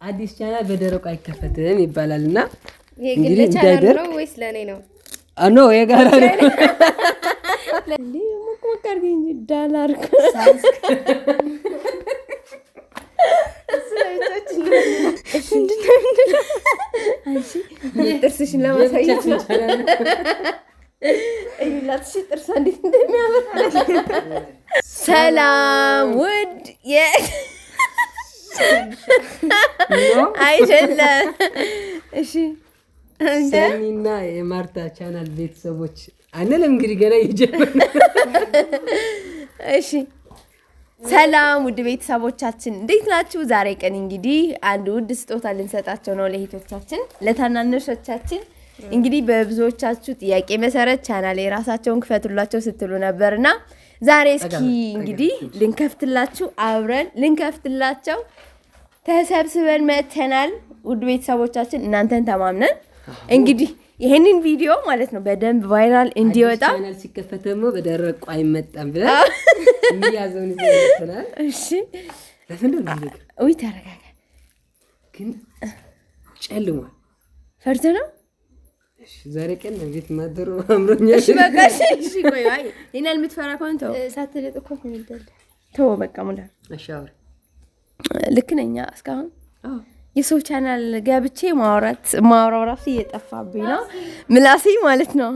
አዲስ ቻናል በደረቁ አይከፈትም ይባላል እና የግል እንግዲህ ቻናል እንዳይደርቅ ነው ወይስ ለእኔ ነው? No፣ የጋራ ነው። እንዴ፣ ሞቅ ሞቅ አድርገኝ እንጂ ዳላር ጥርስሽን ለማሳየት ነው። እዩላት፣ እሺ ጥርሷ እንዴት እንደሚያምር። ሰላም ውድ አይደለም። እሺ። ሰኒና የማርታ ቻናል ቤተሰቦች አንልም፣ እንግዲህ ገና እየጀመርን። እሺ፣ ሰላም ውድ ቤተሰቦቻችን፣ እንዴት ናችሁ? ዛሬ ቀን እንግዲህ አንድ ውድ ስጦታ ልንሰጣቸው ነው ለእህቶቻችን፣ ለታናናሾቻችን። እንግዲህ በብዙዎቻችሁ ጥያቄ መሰረት ቻናል የራሳቸውን ክፈቱላቸው ስትሉ ነበርና ዛሬ እስኪ እንግዲህ ልንከፍትላችሁ፣ አብረን ልንከፍትላቸው ተሰብስበን መጥተናል። ውድ ቤተሰቦቻችን፣ እናንተን ተማምነን እንግዲህ ይሄንን ቪዲዮ ማለት ነው በደንብ viral እንዲወጣ አዲስ ቻናል ሲከፈት ደግሞ በደረቁ አይመጣም ብለን የሚያዘውን ይዘን መጥተናል። እሺ። ለፍንድን ነው ነገር። ውይ፣ ተረጋጋ። ግን ጨልሟል። ፈርተ ነው። እሺ፣ ዛሬ ቀን ቤት ማደሩ አምሮኛል። እሺ በቃ፣ እሺ እሺ፣ ቆይ፣ አይ ሌላ የምትፈራ ከሆነ ተው። ሳትልጥ እኮ ትንዳለ። ተው በቃ ሙላ። እሺ፣ አውሪ። ልክ ነኝ እስካሁን። የሰው ቻናል ገብቼ ማውራት ማውራው ራሱ እየጠፋብኝ ነው፣ ምላሴ ማለት ነው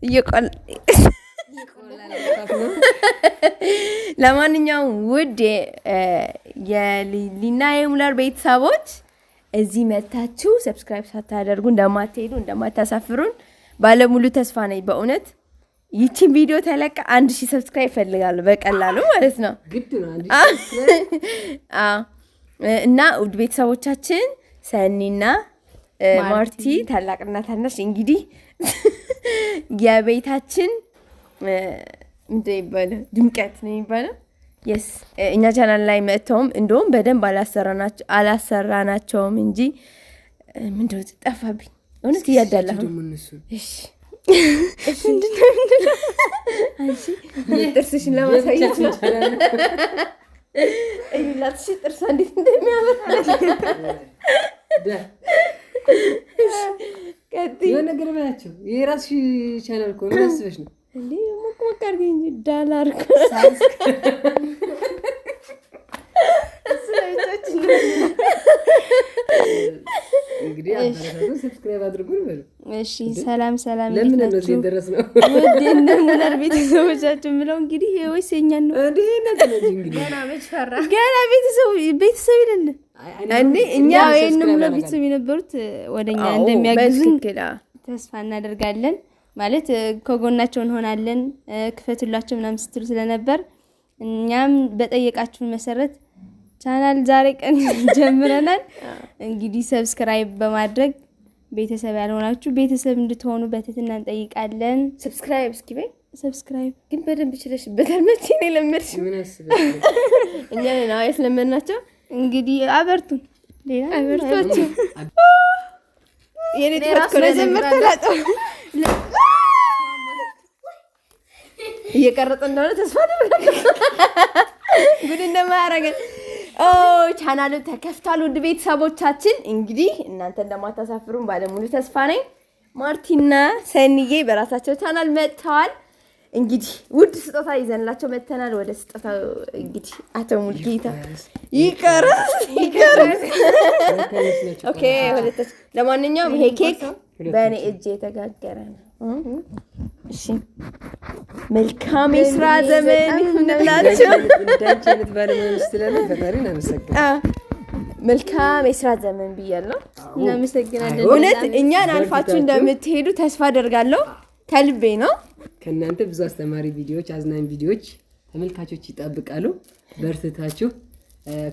እየቆል። ለማንኛውም ውድ የሊና የሙለር ቤተሰቦች፣ እዚህ መታችሁ subscribe ሳታደርጉ እንደማትሄዱ፣ እንደማታሳፍሩን ባለሙሉ ተስፋ ነኝ። በእውነት ይቺን ቪዲዮ ተለቃ 1000 subscribe እፈልጋለሁ በቀላሉ ማለት ነው። ግድ ነው አንድ አዎ። እና ውድ ቤተሰቦቻችን፣ ሰኒና ማርቲ ታላቅና ታናሽ እንግዲህ የቤታችን ምንድን ነው የሚባለው፣ ድምቀት ነው የሚባለው። Yes፣ እኛ ቻናል ላይ መጥተውም እንደውም በደንብ አላሰራናቸውም እንጂ ምንድን ነው ጠፋብኝ። እውነት እያዳላሁ ነው። ደግሞ እነሱ እሺ፣ ምንድን ነው ምንድን ነው? አንቺ ጥርስሽን ለማሳየት ነው። እዩላት፣ እሺ ጥርሷ እንዴት እንደሚያምር። ቀጥይ። የሆነ ነገር በያቸው። የራስሽ ቻናል እኮ ነው፣ ምን አስበሽ ነው? እንዴ፣ ሞቅ ሞቅ አድርገኝ እንጂ ዳላር እንግዲህ አበረታቱን፣ subscribe አድርጉን በሉ። እሺ፣ ሰላም ሰላም፣ ለምን እንዴት ነው እዚህ ናችሁ? የደረስነው? ውድ የእነ ሙላር ቤተሰቦቻችን ብለው እንግዲህ ይሄ ወይስ የእኛን ነው? እንዴ፣ እናንተ ናችሁ እንግዲህ። ገና ቤተሰብ ቤተሰብ ይለን። እንዴ፣ እኛ ያው የእነ ሙላር ቤተሰብ የነበሩት ወደኛ እንደሚያግዙን በትክክል አዎ። ተስፋ እናደርጋለን። ማለት ከጎናቸው እንሆናለን፣ ክፈቱላቸው ምናምን ስትሉ ስለነበር እኛም በጠየቃችሁን መሰረት ቻናል ዛሬ ቀን ጀምረናል። እንግዲህ subscribe በማድረግ ቤተሰብ ያልሆናችሁ ቤተሰብ እንድትሆኑ በትህትና እንጠይቃለን። Subscribe እስኪ በይ። Subscribe። ግን በደንብ ችለሽበታል። መቼ ነው የለመድሽው? ምን አስበሽ ነው? እኛ ነን አዎ ያስለመድናቸው። እንግዲህ አበርቱን። ሌላ አበርቷቸው። የኔ ጥፋት እኮ ነው። መጀመር ተላጠው። እየቀረጸ እንደሆነ ተስፋ አደርጋለሁ። ጉድ እንደማያደርገን። ኦ፣ ቻናሉ ተከፍቷል። ውድ ቤተሰቦቻችን፣ እንግዲህ እናንተ እንደማታሳፍሩን ባለሙሉ ተስፋ ነኝ። ማርቲና ሰኒዬ በራሳቸው ቻናል መጥተዋል። እንግዲህ ውድ ስጦታ ይዘንላቸው መጥተናል። ወደ ስጦታው እንግዲህ አቶ ሙልጌታ ይቀረጽ ይቀረጽ። Okay፣ ሁለታችን። ለማንኛውም ይሄ ኬክ በእኔ እጅ የተጋገረ ነው። እሺ፣ መልካም የስራ ዘመን ይሁንላችሁ። እንዳንቺ አይነት ባለሙያ ስላለ ፈጣሪን አመሰግናለሁ። መልካም የስራ ዘመን ብያለሁ። እናመሰግናለን። እውነት እኛን አልፋችሁ እንደምትሄዱ ተስፋ አደርጋለሁ። ከልቤ ነው። ከእናንተ ብዙ አስተማሪ ቪዲዮዎች፣ አዝናኝ ቪዲዮዎች ተመልካቾች ይጠብቃሉ። በርትታችሁ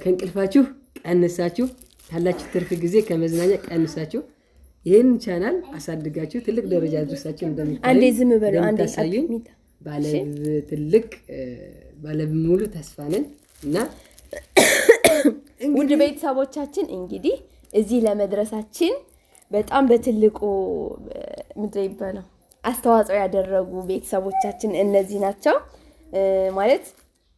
ከእንቅልፋችሁ ቀንሳችሁ፣ ካላችሁ ትርፍ ጊዜ ከመዝናኛ ቀንሳችሁ ይህን ቻናል አሳድጋችሁ ትልቅ ደረጃ አድርሳችሁ እንደሚታይ አንዴ ዝም በሉ። አንዴ እንደምታሳዩኝ ሚታ ባለ ትልቅ ባለሙሉ ተስፋ ነን እና ውድ ቤተሰቦቻችን፣ እንግዲህ እዚህ ለመድረሳችን በጣም በትልቁ ምንድን ነው የሚባለው አስተዋጽኦ ያደረጉ ቤተሰቦቻችን እነዚህ ናቸው። ማለት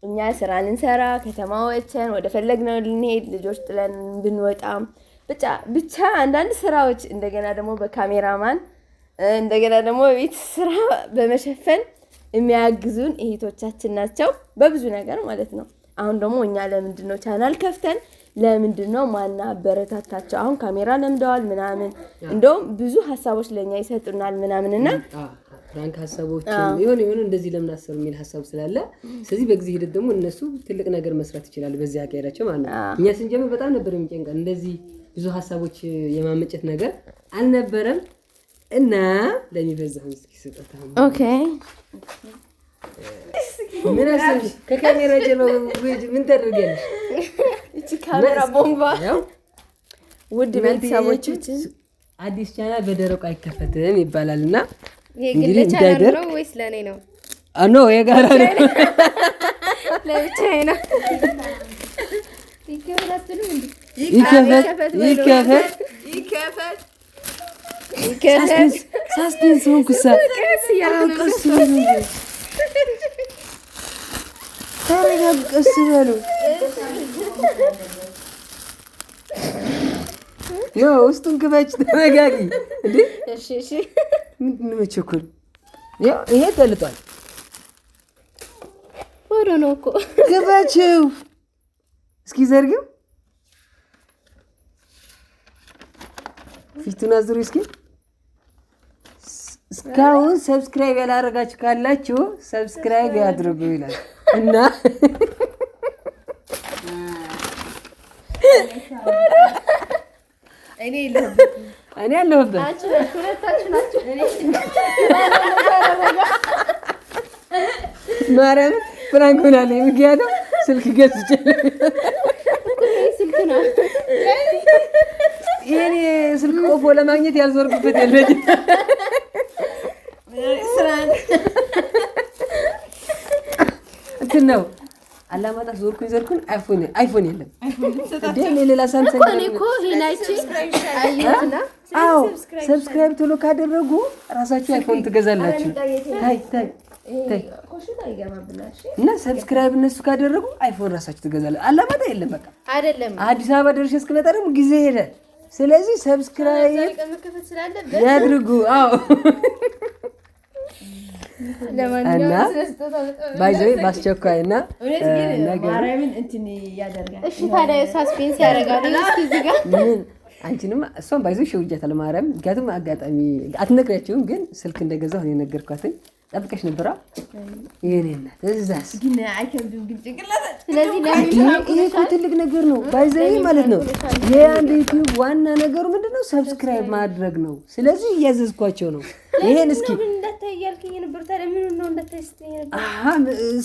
እኛ ስራ ልንሰራ ከተማ ወጥተን ወደ ፈለግነው ልንሄድ ልጆች ጥለን ብንወጣም ብቻ ብቻ አንዳንድ ስራዎች እንደገና ደግሞ በካሜራማን እንደገና ደግሞ ቤት ስራ በመሸፈን የሚያግዙን እህቶቻችን ናቸው፣ በብዙ ነገር ማለት ነው። አሁን ደግሞ እኛ ለምንድን ነው ቻናል ከፍተን ለምንድን ነው ማናበረታታቸው? አሁን ካሜራ ለምደዋል ምናምን፣ እንደውም ብዙ ሀሳቦች ለእኛ ይሰጡናል ምናምን እና prank ሀሳቦች የሆነ የሆነ እንደዚህ ለምን አሰሩ የሚል ሀሳብ ስላለ፣ ስለዚህ በጊዜ ሂደት ደግሞ እነሱ ትልቅ ነገር መስራት ይችላሉ በዚህ አካሄዳቸው ማለት ነው። እኛ ስንጀምር በጣም ነበር የሚጨንቀን፣ እንደዚህ ብዙ ሀሳቦች የማመንጨት ነገር አልነበረም። እና ለሚበዛሁን እስኪ ስጦታ Okay ምን አሰብሽ? ከካሜራ ጀርባ ምን ታደርጊያለሽ? እቺ ካሜራ ቦምባ። ያው ውድ ቤተሰቦቻችን አዲስ ቻናል በደረቁ አይከፈትም ይባላል እና የግል እንግዲህ ቻናል እንዳይደርቅ ነው ወይስ ለእኔ ነው? No፣ የጋራ ነው። ለብቻዬ ነው። ይከፈት አትሉም እንዴ? ይከፈት ይከፈት። ይከፈት። Suspense ሆንኩሳ። ቀስ እያልኩ ነው። ቀስ በሉ እንጂ፣ ተረጋጉ፣ ቀስ በሉ። No፣ ውስጡን ክፈች፣ ተረጋጊ። እንዴ እሺ እሺ። ምንድን ነው መቸኮል? ያው ይሄ ተልጧል። ወሮ ነው እኮ። ክፈችው እስኪ፣ ዘርጊው፣ ፊቱን አዙሪ እስኪ። እስካሁን subscribe ያላደረጋችሁ ካላችሁ subscribe ያድርጉ ይላል እና እኔ የለሁበትም። እኔ አለሁበት። አንቺ ነሽ፣ ሁለታችሁ ናችሁ። ማርያምን prank ሆናለኝ። ምክንያቱም ስልክ ገዝቼ ይሄ ስልክ ነው። ይሄን ስልክ ቆፎ ለማግኘት ያልዞርኩበት የለኝም። ስራ እንትን ነው፣ አላማጣ ዞርኩኝ ዞርኩኝ፣ አይፎን የለም እንዴ፣ እኔ ሌላ ሳምሰንግ እኔ እኮ ይሄን አይቼ አየሁትና አዎ፣ subscribe ቶሎ ካደረጉ ራሳችሁ አይፎን ትገዛላችሁ። ታይ ታይ ታይ። ኮሽታ ይገባብናል። እሺ እና subscribe እነሱ ካደረጉ አይፎን ራሳችሁ ትገዛላችሁ። አላማጣ የለም በቃ። አይደለም። አዲስ አበባ ደርሼ እስክመጣ ደግሞ ጊዜ ሄደ። ስለዚህ subscribe መከፈት ስላለበት ያድርጉ። አዎ። ለማንኛውም እና ስለ ስጦታ በጣም by the way በአስቸኳይ እና እውነት ግን ነገሩ ማርያምን እንትን ያደርጋል። እሺ ታዲያ suspense ያደርጋል። እስኪ እዚህ ጋር ምን አንቺንማ እሷን by the way ሸውጃታለሁ ማርያም። ምክንያቱም አጋጣሚ አትነግሪያቸውም፣ ግን ስልክ እንደገዛሁ እኔ ነገርኳትኝ። ጠብቀሽ ነበራ የኔ እናት። እዛስ ግን አይከብድም ግን ጭንቅላት ስለዚህ ለምን ይሄ እኮ ትልቅ ነገር ነው። By the way ማለት ነው። የአንድ ዩቲዩብ ዋና ነገሩ ምንድነው? Subscribe ማድረግ ነው። ስለዚህ እያዘዝኳቸው ነው። ይሄን እስኪ ግን እንዳታይ እያልከኝ ነበር። ታዲያ ምን ነው እንዳታይ ስትለኝ ነበር? አሀ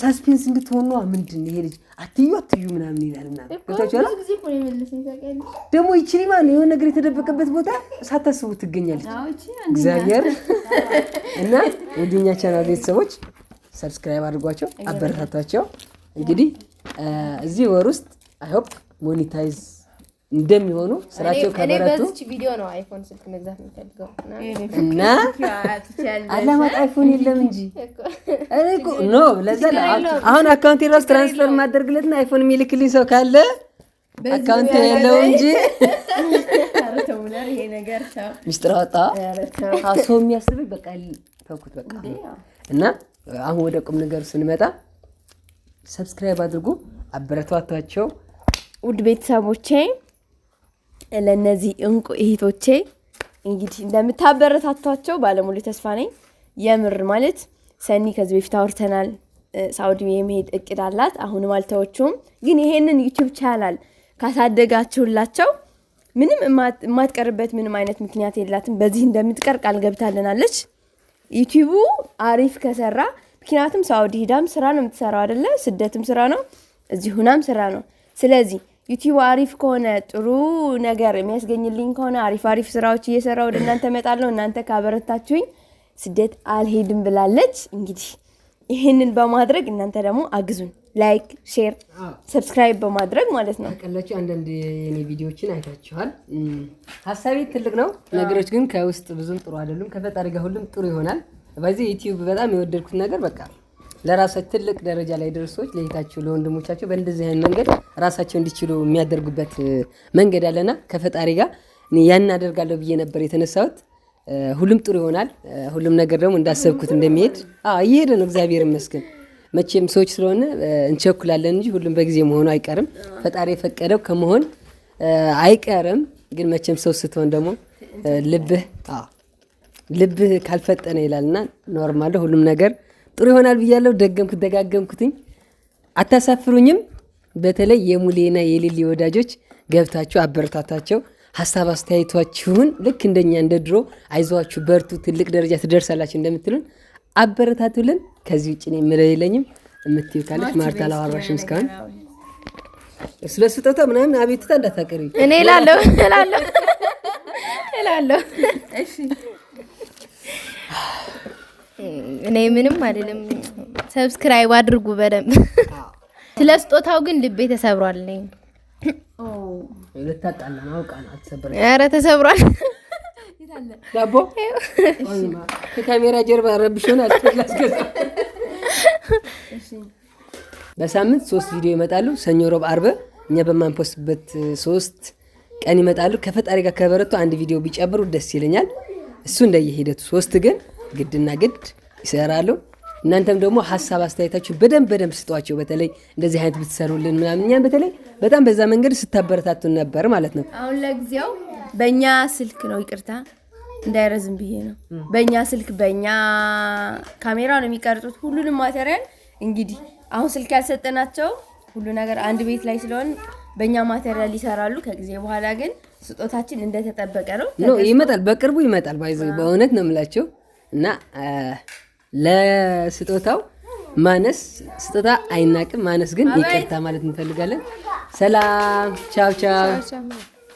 suspense እንድትሆን ነዋ። ምንድን ነው ይሄ ልጅ አትዩ አትዩ ምናምን ይላል ምናምን፣ ገብታችኋል? ብዙ ጊዜ እኮ ነው የመለሰኝ ታውቂያለሽ። ደግሞ ይችሊ ማለት የሆነ ነገር የተደበቀበት ቦታ ሳታስቡ ትገኛለች። እግዚአብሔር እና ወደኛ ቻናል ቤተሰቦች subscribe አድርጓቸው፣ አበረታቷቸው። እንግዲህ እዚህ ወር ውስጥ I hope monetize እንደሚሆኑ ስራቸው እኔ ከበረቱ በዚች ቪዲዮ ነው አይፎን ስልክ መግዛት የምፈልገው። እና አላማጣ አይፎን የለም እንጂ እኔ እኮ no ለዛ ነው አሁን account ኤ ራሱ transfer ማደርግለትና አይፎን የሚልክልኝ ሰው ካለ account የለው እንጂ። ኧረ ተው ሙለር፣ ይሄ ነገር ተው። ሚስጥር አወጣ። ኧረ ተው። አዎ፣ ሰው የሚያስብኝ በቃ ተውኩት በቃ። እና አሁን ወደ ቁም ነገሩ ስንመጣ subscribe አድርጉ፣ አበረታቷቸው። ውድ ቤተሰቦቼ፣ ለእነዚህ እንቁ እህቶቼ እንግዲህ እንደምታበረታቷቸው ባለሙሉ ተስፋ ነኝ። የምር ማለት ሰኒ ከዚህ በፊት አውርተናል። ሳውዲ የመሄድ እቅድ አላት። አሁንም አልተወችውም። ግን ይሄንን ዩቲዩብ ቻናል ካሳደጋችሁላቸው ምንም የማትቀርበት ምንም አይነት ምክንያት የላትም። በዚህ እንደምትቀር ቃል ገብታልናለች። ዩቲዩቡ አሪፍ ከሰራ፣ ምክንያቱም ሳውዲ ሂዳም ስራ ነው የምትሰራው አይደለ? ስደትም ስራ ነው፣ እዚህ ሁናም ስራ ነው። ስለዚህ ዩቲዩቡ አሪፍ ከሆነ፣ ጥሩ ነገር የሚያስገኝልኝ ከሆነ፣ አሪፍ አሪፍ ስራዎች እየሰራ ወደ እናንተ እመጣለሁ። እናንተ ካበረታችሁኝ ስደት አልሄድም ብላለች። እንግዲህ ይህንን በማድረግ እናንተ ደግሞ አግዙን፣ like፣ share፣ subscribe በማድረግ ማለት ነው። ታውቃላችሁ አንዳንድ የኔ ቪዲዮዎችን አይታችኋል። ሀሳቤ ትልቅ ነው፣ ነገሮች ግን ከውስጥ ብዙም ጥሩ አይደሉም። ከፈጣሪ ጋር ሁሉም ጥሩ ይሆናል። በዚህ ዩቲዩብ በጣም የወደድኩት ነገር በቃ ለራሳቸው ትልቅ ደረጃ ላይ ደርሶ ሰዎች ለእህታቸው ለወንድሞቻቸው በእንደዚህ አይነት መንገድ ራሳቸው እንዲችሉ የሚያደርጉበት መንገድ አለና ከፈጣሪ ጋር እኔ ያን አደርጋለሁ ብዬ ነበር የተነሳሁት። ሁሉም ጥሩ ይሆናል። ሁሉም ነገር ደግሞ እንዳሰብኩት እንደሚሄድ እየሄደ ነው፣ እግዚአብሔር ይመስገን። መቼም ሰዎች ስለሆነ እንቸኩላለን እንጂ ሁሉም በጊዜ መሆኑ አይቀርም። ፈጣሪ የፈቀደው ከመሆን አይቀርም። ግን መቼም ሰው ስትሆን ደግሞ ልብህ ልብህ ካልፈጠነ ይላልና normal ሁሉም ነገር ጥሩ ይሆናል ብያለሁ። ደገምኩት ደጋገምኩትኝ፣ አታሳፍሩኝም። በተለይ የሙሌና የሊሊ ወዳጆች ገብታችሁ አበረታታቸው። ሀሳብ አስተያየቷችሁን ልክ እንደኛ እንደ ድሮ አይዟችሁ፣ በርቱ፣ ትልቅ ደረጃ ትደርሳላችሁ እንደምትሉን አበረታቱልን። ከዚህ ውጭ እኔ የምለው የለኝም። የምትይው ካለች ማርታ አላወራሽም እስካሁን ስለ ስጦታ ምናምን አቤቱታ እንዳታቀርቢ። እኔ እላለሁ እላለሁ እላለሁ። እኔ ምንም አይደለም። Subscribe አድርጉ በደንብ። ስለ ስጦታው ግን ልቤ ተሰብሯል። እኔ ልታጣላ ነው አውቃ ነው። አልተሰበረም። ኧረ ተሰብሯል። ዳቦ ከካሜራ ጀርባ ረብሾናል። ላስገዛ በሳምንት 3 ቪዲዮ ይመጣሉ። ሰኞ፣ ሮብ፣ አርብ እኛ በማን post በት 3 ቀን ይመጣሉ። ከፈጣሪ ጋር ከበረቱ አንድ ቪዲዮ ቢጨምሩ ደስ ይለኛል። እሱ እንደየሂደቱ 3 ግን ግድና ግድ ይሰራሉ። እናንተም ደግሞ ሀሳብ አስተያየታችሁ በደንብ በደንብ ስጧቸው። በተለይ እንደዚህ አይነት ብትሰሩልን ምናምን እኛን በተለይ በጣም በዛ መንገድ ስታበረታቱን ነበር ማለት ነው። አሁን ለጊዜው በእኛ ስልክ ነው፣ ይቅርታ እንዳይረዝም ብዬ ነው። በእኛ ስልክ በእኛ ካሜራ ነው የሚቀርጹት ሁሉንም material። እንግዲህ አሁን ስልክ ያልሰጠናቸው ሁሉ ነገር አንድ ቤት ላይ ስለሆን በእኛ material ይሰራሉ። ከጊዜ በኋላ ግን ስጦታችን እንደተጠበቀ ነው። No ይመጣል፣ በቅርቡ ይመጣል። ባይዘ በእውነት ነው የምላቸው እና ለስጦታው ማነስ ስጦታ አይናቅም። ማነስ ግን ይቅርታ ማለት እንፈልጋለን። ሰላም፣ ቻው ቻው።